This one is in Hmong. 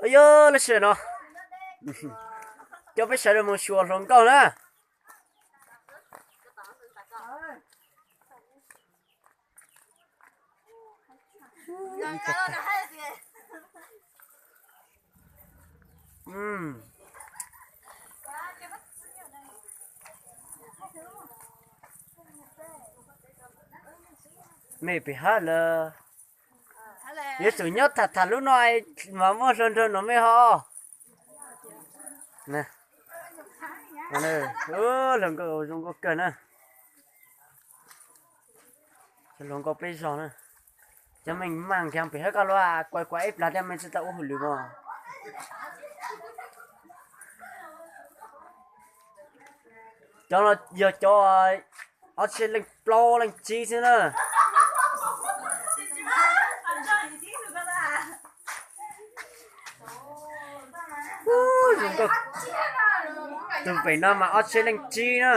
Yog lub sij hawm no coj peb sawv daws mus xyuas hluas nkauj na. Me pem hab lawm. Yuav tsum nyob tham tham lub no mas muaj hlua nrog no me ho. Hluas nkauj zoo nkauj kawg na. Hluas nkauj peb zog na. Cov me mas nkag pem hab koj lub kuas kuas ib plag tej me tsis tau ua hauj lwm mas. Cov no yog cov ob txhiab leej plaub leej tsib xwb na. Tus pem no mas ob txhiab leej tsib na.